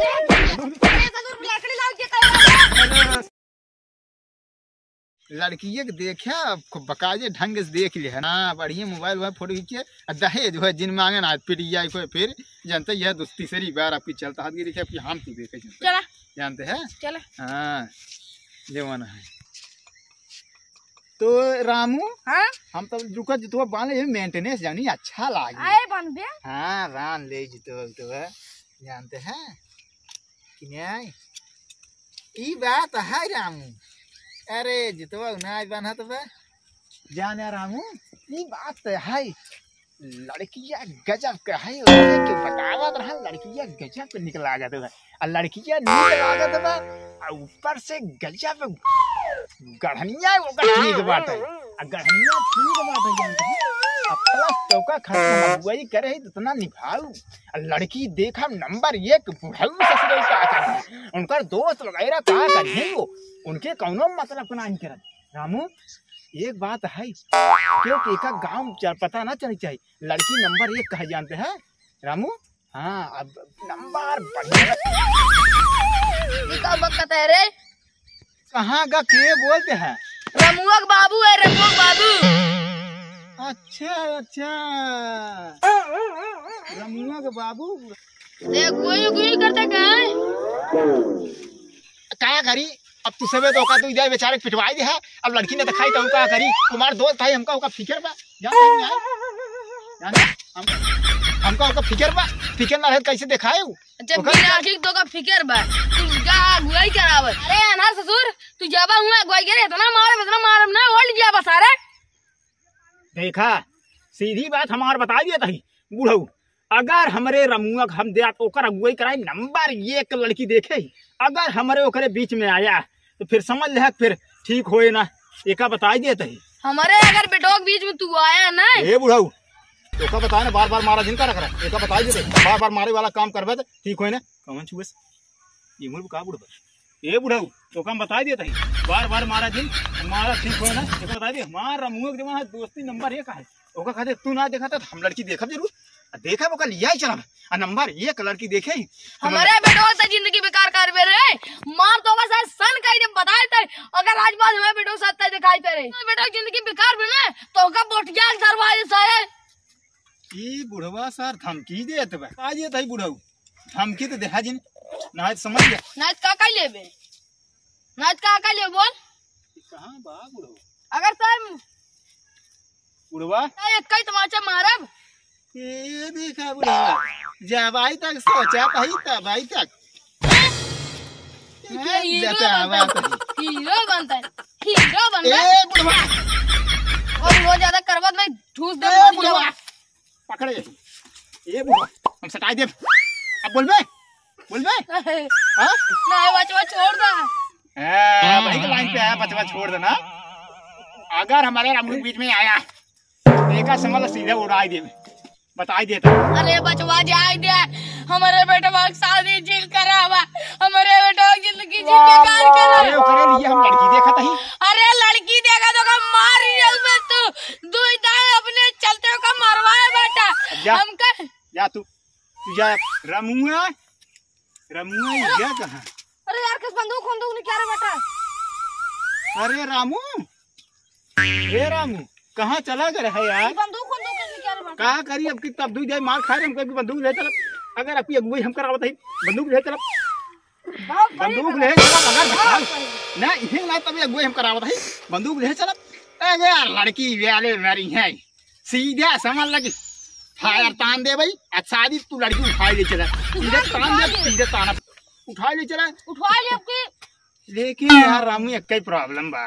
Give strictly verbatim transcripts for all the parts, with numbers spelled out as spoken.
अरे ससुर, लकड़ी लाओ के कहे। लड़किया के देखा, खूब बकायदे ढंग से देख ले है ना, बढ़िया मोबाइल वोबाइल फोटो खींचे, आ दहेज हो जिन मांगे ना, पिटिया को फिर जानते यह दो तीसरी बार आपकी चलता हाथ गिरी क्या, आपकी हम तू देखे जानते। चला। जानते हैं? चला। हाँ, जमाना है। तो रामू, हाँ? हम तब रुका जितवा बांध ले, मेंटेनेंस जानी अच्छा लागे। आए बांध बे। हाँ, बांध ले जितवा, जितवा। जानते हैं कि नहीं? ई बात है रामू। अरे जितवा नाय बांधत बा। जाने रामू, ई बात तो है। लड़किया गजब के है, ओके के बतावत रहा, लड़किया गजब के निक लागत बा। आ लड़किया निक लागत बा, आ ऊपर से गजब गढ़निया ओकर ठीक बाटे। आ गढ़निया ठीक बाटे, जानते हैं? आ प्लस तोका खातिर हम अगुवाई करे है, इतना निभाऊ। आ लड़की देखा नंबर एक बुढ़ऊ ससुरऊ का करी, उनकर दोस्त वगैरह का करी वो, उनके कौनो मतलब के नाहीं करत। रामू, एक बात है, क्योंकि एका गाँव च-, पता ना चलनी चाहिए, लड़की नंबर एक कहे जानते हैं रामू। हाँ, अब नंबर बढ़िया। ई का बकत है रे? कहाँ का के बोलते हैं? रमुआ के बाबू है, रमुआ के बाबू। अच्छा, अच्छा। रमुआ के बाबू। देख, कोई कोई करते का है? का करी? अब तू सबे तो ओका तू इधर बेचारे के पिटवाई दे है। अब लड़की ने दिखाई तो हम का करी? तुम्हार दोस्त भाई हमका ओका फिकर बा। जानते हैं यार? जाने? हम, हमका ओका फिकर बा। फिकर ना रहे तो कैसे दिखाए उ? जब ओका बिना ठीक तो का फिकर बा। तू जा अगुवाई करावे। अरे अनहर ससुर, तू जाबा हुआ अगुवाई करे, इतना मारे, इतना मारे ना, ओल्ड जाबा सारे। देखा, सीधी बात हमार बता दिया तही, बुढ़ऊ, अगर हमरे रमुआ के हम देत ओकर अगुवाई कराई, नंबर एक लड़की देखे, अगर हमरे ओकरे बीच में आया, तो फिर समझ ले, फिर ठीक होए ना, एका बताई देत ही। हमरे अगर बेटवा के बीच में तू आया ना। ए बुढ़ऊ, तोका बताए ना, बार बार मारा जिन का रख रहा, एका बताई देत ही, बार बार मारे वाला काम करबे तो ठीक होए ना। कमन छुएस? ये मुड़ का बुढ़वा? ए बुढ़ऊ, तोका हम बताई देत ही, बार बार मारा जिन, मारा ठीक होए ना, एका बताई दे, हमार रमुआ के जमा है, दोस्ती नंबर एक है। ओका कहते तू ना देखा तो हम लड़की देखब जरूर। आ देखब ओका लिया ही चलब। आ नंबर एक लड़की देखे ही। हमरे बेटवा से जिंदगी बेकार करबे रे। मार तो ओका साथ सन कही दे बताए ते। अगर आज बाद हमारे बेटवा साथ ते दिखाई ते रे। बेटवा जिंदगी बेकार बने तो ओका बोटिया सरवा दे सारे। ई बुढ़वा सर धमकी देत बा। आ जे तई बुढ़ऊ। धमकी तो देखा जिन। ना तो समझ ले। ना तो का का लेबे? ना तो का का लेबे बोल? कहाँ बा बुढ़ऊ? अगर तोर बुढ़वा? तो एक कई तमाचा मारब। ए देखा बुढ़वा, जब आई तक सोचा तही तब आई तक। ये हीरो जब आवा बनता है, तही। हीरो बनता है, हीरो बनता है। ए बुढ़वा। और वो ज्यादा करवत नहीं, ठूस दे ए मर बुढ़वा। जावा। पकड़े। ए बुढ़वा, हम सटाई देब। अब बोलबे? बोलबे? हाँ? नहीं, बचवा छोड़ दे। ए, भाई के लाइन पे आया, बचवा छोड़ देना। अगर हमारे रामू के बीच में आया, तो एका समझ ला सीधे उड़ाई देबे। बताई देता। अरे बचवा जाए दे, हमारे बेटवा के शादी जिन करावा, हमारे बेटवा की जिंदगी जिन बेकार करा। अरे ओकरे लिए हम लड़की देखत ही। अरे लड़की देखा तो का मार ही जाऊ मैं तू, दुई दाई अपने चलते का मरवाए बेटा। जा। हम कर जा तू, तू जा। रमुआ, रमुआ ये कहाँ? अरे यार, किस बंदूक वंदूक निकाले बेटा? अरे रामू, ए रामू, कहाँ चला गए है यार? ये बंदूक वंदूक किस निकाले बेटा? का करी अब कि तब दुई दाई मार खाए रहे, हमको भी बंदूक ले चला। अगर आपकी अगुवाई हम करावत है, बंदूक ले चला। बहुत बड़ी बंदूक बात। ले चला, अगर बहुत बड़ी। ना, इहे ना तब अगुवाई हम करावत है, बंदूक ले चला। अरे यार, लड़की वाले मारी है। सीधा समझ लगी, फायर तान दे भाई। अच्छा, आदि तू लड़की उठाई ले चला, सीधे तान दे, सीधे ताना उठाई ले चला। उठवा ले आपकी। लेकिन यार रामू, एक ही प्रॉब्लम बा,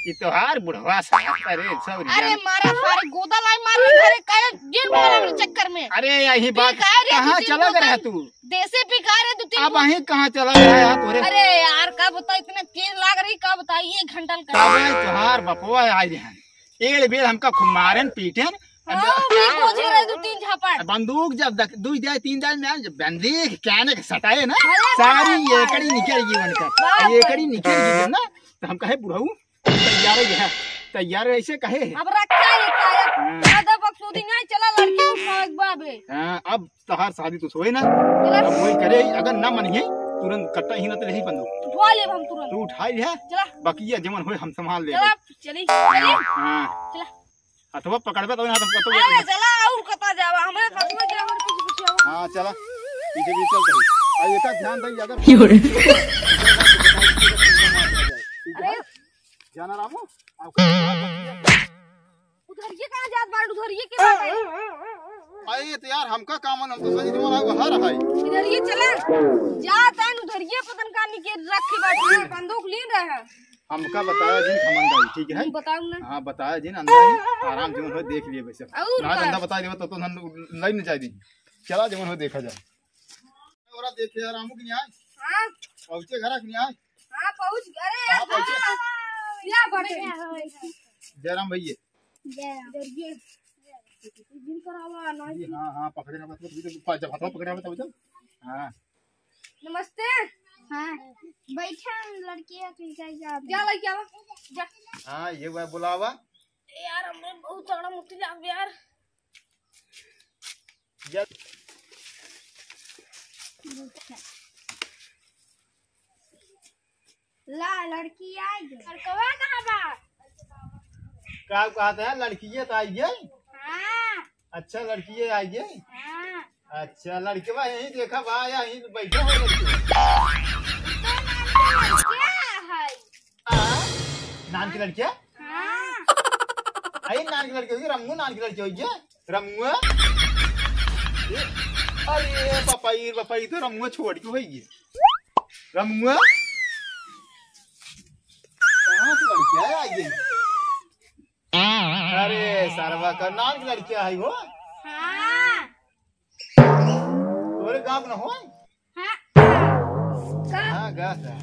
ये तोहार बुढ़वा सा। अरे सब अरे रियल। मारा सारे गोदा लाई मार के घरे काहे जेल में रहने चक्कर में। अरे यही बात, पी का रे कहाँ तू चला तीन गया बोतल? तू? देसी पी का रे तू तीन अब बोतल? वहीं कहाँ चला गया यार तोरे? अरे यार का बता, इतना तेज लाग रही, का बता, ये घंटा का। अबे तोहार बपवा आई रहन। एड़ बेड़ हमका खूब मारेन, पीटेन। हाँ, भी पहुंचे रहे दो तीन झापड़। बंदूक जब दक-, दुई दाई, तीन दाई में आए, जब बंदूक काने के सटाए ना, अरे सारी बाप रे। एकड़ी निकल गई उनका। बाप रे। एकड़ी निकल गई ना, तो हम कहे, "बुढ़ऊ, तैयार है, तैयार है," ऐसे कहे। अब रखा है, काया हाँ। ज्यादा बकचोदी नहीं, चला लड़की उठावे के बा बे। हाँ, अब तहार शादी तो होई ना। चला। अब वही करे, अगर ना मनिहे, तुरंत कट्टा ही ना तो यही बंदूक। उठवा लेब हम तुरंत। तू उठाई लिहा। चला। बाकी ये जमन होई हम संभाल लेब। चला, चली, चली। हाँ। चला। हथवा पकड़बे तब ना तुमको तो अरे चला, और कता जावा, हमरे साथ में जावा, कुछ कुछ जावा। हाँ, चला। पीछे पीछे चल रही। अब एका ध्यान दे, अगर क्यों रे? ठीक है? अरे। जाना रामू, आपका उधर ये कहाँ जात बाड़, उधर ये के बात है? अरे तो यार, हमका का मन, हम तो सही तुम्हारा वो हर है। इधर ये चला, जात है उधर ये पतन कानी के रखे बाटे, बंदूक लीन रहे हैं। हमका बताया जिन खमन दाई, ठीक है? नहीं बताऊँ ना। हाँ, बताया जिन, अंदर ही आराम जवन हो देख लिए वैसे। और ना का? धंधा बताई देबो तो, तो हम लाइन में जाए दी। चला जवन हो देखा जाए। और देखे यार, रामू की नहीं आए? हाँ। पहुँचे घर की नहीं आए? हाँ, पहुँच, अरे कहाँ पहुँचे? हाँ, या बाटे। जयराम भैया। जयराम। जरिए। जिन करावा, ना जी, हाँ, हाँ, पकड़े ना, मतलब, जब हाथवा पकड़े ना, तब जब, हाँ। नमस्ते। हाँ, बैठा लड़किया के लेके आ। जा लड़किया, जा। हाँ, ये हुआ बुलावा। ए यार, हमें बहुत तगड़ा मुट्ठी लाग यार। जा। ला, लड़की आ गई। लड़कवा कहाँ बा? का कहत है, लड़किए तो आई गई? हाँ। अच्छा, लड़किए आई गई? हाँ। अच्छा, लड़कवा यहीं देखा बा, या यहीं बैठा हो लड़कवा? तो नाम के लड़किया है। आ? नान की लड़किया? हाँ। आई नान की लड़की होगी, रमुआ नान की लड़की होगी, रमुआ। ए, अरे पापा, ये पापा, ये तो रमुआ छोड़ के होगी। रमुआ? कहाँ से लड़किया है आई गई? अरे सरवा का नान की लड़किया है वो? हाँ। तोरे गाँव में न हो? हाँ। का? हाँ, गा, गा।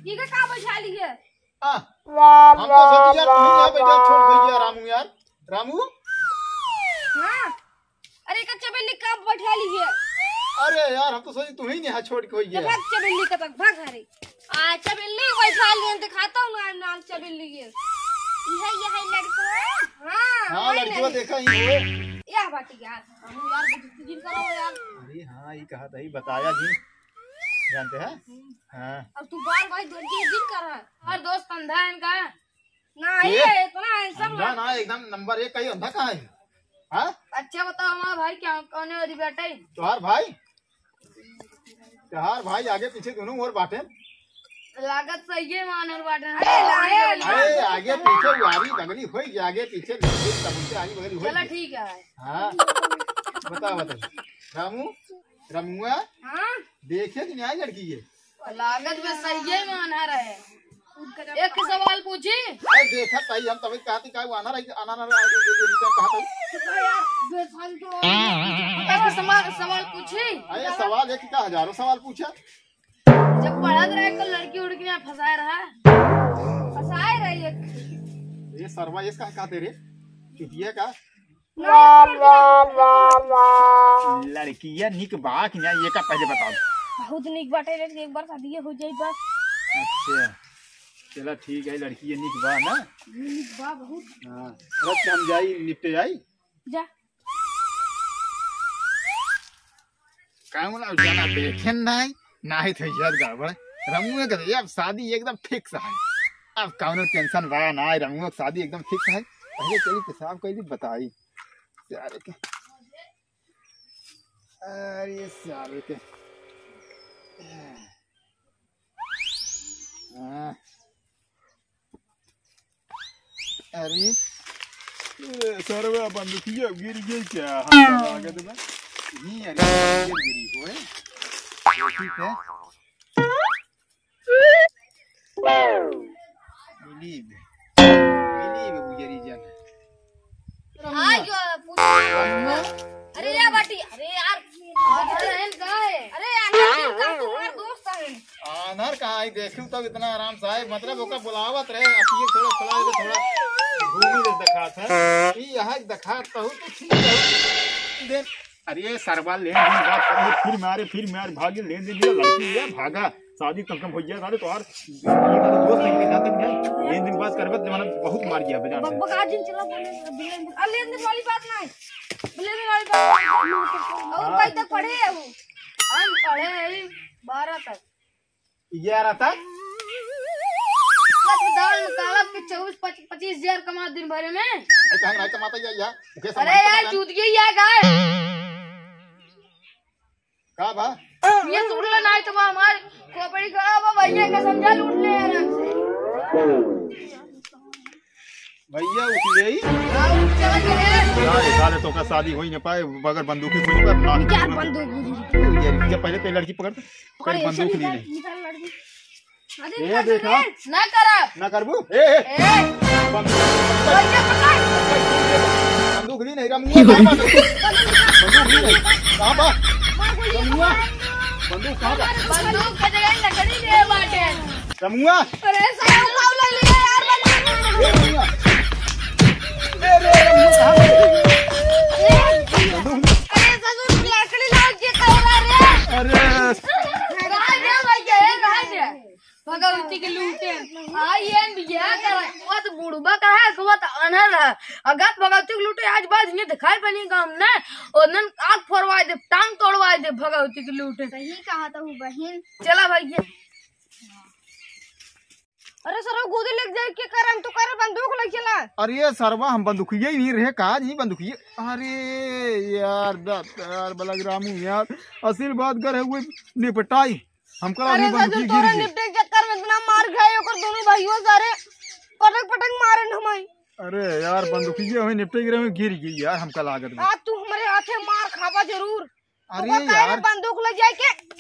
ये का, का बैठा ली है? आ, हम तो सोची यार, तू ही यहाँ बैठा, छोड़ गई यार, रामू यार। रामू? हाँ। अरे, का चमेली का बैठा ली है? अरे यार, हम तो सोची तू ही यहाँ छोड़ के होई तो है। भाग चमेली का तक, भाग घरे। आ, चमेली बैठा ली है, दिखाता हूँ ना, नाम चमेली है। यह, यह लड़को है? हाँ, हाँ, वही लड़को नहीं। देखा ही है। या बाटी यार। हम यार, बुद्धि जिन करो यार। अरे हाँ, ये कहा था, ये बताया जी। जानते हैं? हम्म। हाँ। अब तू बार भाई धोती जिन कर रहा है। हर दोस्त अंधा है इनका। ना, ये ये इतना handsome अंधा है। ना, एकदम नंबर एक का ही अंधा कहाँ है? हाँ? अच्छा बताओ हमारा भाई क्या, कौन है वाली बेटा ही? तुम्हार भाई? तुम्हार भाई आगे पीछे दोनों ओर बाटे। लागत सही है, मानर बाटे। अरे, लाए, अरे, आगे पीछे यारी बगली होई, आगे पीछे लेडीज सब उनसे आगे बगली होई। चलो, ठीक है। हाँ, बताओ, बताओ। रामू, रमुआ, हाँ? देखे कि नहीं आई लड़की ये? लागत में सही है, में अनहर है। एक सवाल पूछी? अरे, देखा ताई, हम तभी कहती का वो अनहर है, अनहर है, अनहर है, कहा था? एक सवाल, सवाल पूछी? अरे, सवाल एक का हजारों सवाल पूछा। जब पढ़त रहे तो लड़की उड़की में फंसाए रहा। फंसाए रही एक। ये सरवा, ये का कहते रे? चुटिया का? ना, लड़किया निक बा कि ना, ये का पहले बताओ। बहुत निक बाटे रे, एक बार शादी हो जाई बस। अच्छा, चला ठीक है, लड़की ये निक बा ना? निक बा बहुत। हाँ, रख के हम जाई, निपटे जाई। जा। कौनो जना देखे नाहीं, नाहीं तो इज्जत गड़बड़। रमुआ के तो अब शादी एकदम fix है। अब कौनो tension बा नाहीं, रमुआ के शादी एकदम fix है। पहले चली पेशाब कर ली, बताई। सारे के, अरे सारे के। हाँ। अरे, ए, सरवा बंदूकिया गिर गई क्या? हाँ, लागत बा। नहीं, अरे, गिर गिरी होए। ये ठीक है। मिली बे। मिली बे, गुजरी जाना। आ गयो, पूछ। अरे या बाटी, अरे यार, अरे यार, अनहर का तुम्हार दोस्त है। अनहर कहाँ है? देखू तब इतना आराम से आए, मतलब ओका बुलावत रहे, अब ये थोड़ा खुला है, थोड़ा घूमी ले दिखात है। ई यहाँ दिखात कहू तो ठीक है। दे, अरे सरवा ले, दे, बात करो, फिर मारे, फिर मारे, भागे, ले दे, ले, लड़की ले, भागा। शादी कम कम हो गया, साले तोहार, ये तो दोस्त नहीं जानते हैं। एक दिन बात करबे तो मैंने बहुत मार दिया बजान से। बकबका जिन चला बोले, बिलेंदर, अ, लेंदर वाली बात नहीं। बिलेंदर वाली बात नहीं। और हाँ। कई तक पढ़े है वो? हम पढ़े हैं बारह तक। ग्यारह तक? सब दाल में काला के चउबीस, पच-, पच्चीस हजार कमा दिन भरे में। अरे कहाँ नहीं कमाता यार, यार? ओके अरे समझ यार, में चूतिया यार, गाय। का बा? ये सुन ले, नाहीं तो हमार खोपड़ी खराब है, भैया का समझा लूट ले आराम से। भैया उठ ले ही। हाँ, उठ चला गए। साले, साले तो का शादी हो ही ना पाए, बगैर बंदूक के कोई नहीं पाए, प्लान यार, बंदूक। यार, ये पहले तो लड़की पकड़, पकड़, पकड़, ये बंदूक ली नहीं। निकाल लड़की। अरे ए, निकाल देखा? रे। ना करब। ना करबू? ए, ए। ए। बंदूक, भैया पकड़। बंदूक ली नहीं, रमुआ, कहाँ बा? बंदूक ली नहीं। कहाँ बा? रमुआ, बंदूक कहाँ बा? बंदूक के जगह लकड़ी ले बाटे। रमुआ। अरे, साला उठाव ले लिया यार, बंदूक। ए, रमुआ। ए, रे, रमुआ, कहाँ बा? बंदूक। अरे, ससुर, लकड़ी लाओ, ये कह रहा रे। अरे। कहाँ गया भाई, ये कहाँ गया? भगवती के लूटे। आ, ये बिया का, वो तो बुढ़बा का है, वो तो अनहर है। अगर भगवती के लूटे, आज बाद में दिखाई बनी गाँव में, और नन आँख फोड़वाए दे, टांग तोड़वाए दे भगवती के लूटे। सही कहा तो हूँ बहिन। चला भैया। अरे सरवा, गोदी लेके जाए के करम तो करे, बंदूक ले चला। अरे सरवा, हम बंदूकिया ही नहीं रहे, कहा जी बंदूकिया। अरे यार, दा-, यार, बलग रामू यार, असल बात कर है वो निपटाई। हमका अरे अभी बंदूक ससुर, गिर तोरे गई। निपटे के चक्कर में इतना मार खाए, ओकर दोनों भाइयों सारे पटक पटक मारे न हमाई। अरे यार, बंदूकिया हमें निपटे गिरे में गिर गई यार, हमका लागत बा। आज तू हमारे हाथे मार खाबा जरूर। अरे ओकर काहे यार। बंदूक ले जाए के?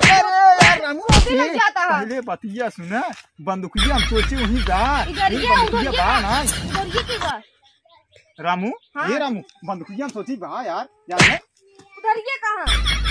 अरे यार, रामू, गोदी लग ए, जाता है। पहले बतिया सुना, बंदूकिया हम सोचे वहीं बा। इधर ये ये, बंदूकिया उधर ये बा बा। ना। उधर ये की बा? रामू, हाँ। ए रामू, बंदूकिया हम सोची बा यार, यार है? उधर ये कहाँ?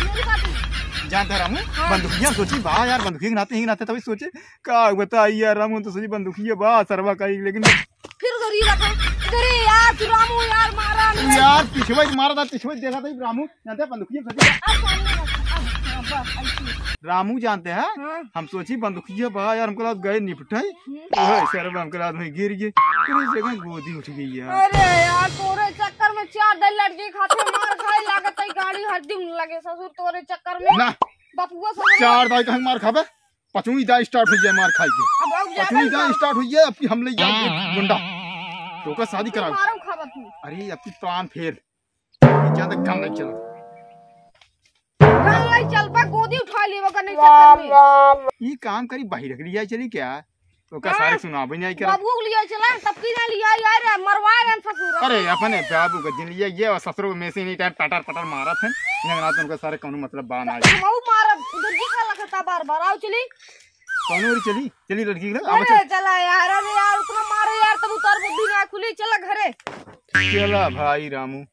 मेरी बात नहीं। जानता रामू, हाँ। बंदूकिया हम सोची बा यार, बंदूकिया के नाते ही नाते तभी सोचे, का बताई यार रामू, तो सोची बंदूकिया बा, सरवा का ही, लेकिन फिर उधर ये रखा। इधर ये यार, तू रामू यार, मारा नहीं। यार, पिछवे मारा था, पिछवे देखा था रामू, जानते हैं, बंदूकिया हम सोची बा। अब सामने रखा, अब, हाँ, बस, ऐसे। रामू जानते हैं, हाँ। हम सोची बंदूकिया बा यार, हमको लगा गए निपटाई। हम्म। ओए, सरवा हमको लगा वहीं गिर गए। पूरी जगह गोदी उठ गई यार। अरे यार, तोरे चक्कर में चार दल लड़की खाते मार खाए लागत है, गाड़ी हर दिन लगे ससुर तोरे चक्कर में। ना। बपुआ ससुर। चार दाई कहीं मार खाबे? पचवीं दाई start हुई है मार खाई के। अब अब ज्यादा पचवीं दाई start हुई है, अब की हम ले जाओ गुंडा। तो का शादी कराओ। मारो खाबा तू। अरे, अब की plan fail। ज्यादा काम नहीं चला। काम नहीं चल पा, गोदी उठा लेबा का नहीं चक्कर में। ई काम करी, बाहिर के लिया चली क्या? ओका हाँ। सारे सुनाबे नहीं करा। बाबू के लिया चला, तब की ना लिया यार, मरवा रहे हैं ससुर। अरे, अपने बाबू का जिन लिया, ये और ससुर में से नहीं टाइम पटर पटर मारा थे। ये ना तो उनका सारे कौनो मतलब बा ना। हम मारब, उधर की का लगता बार बार, आओ चली। कौनो ओरी चली, चली लड़की के लगे, आओ अरे चल। चला यार, अरे यार, उतना मारे यार, तब उतार बुद्धि ना खुली, चला घरे। चला भाई रामू।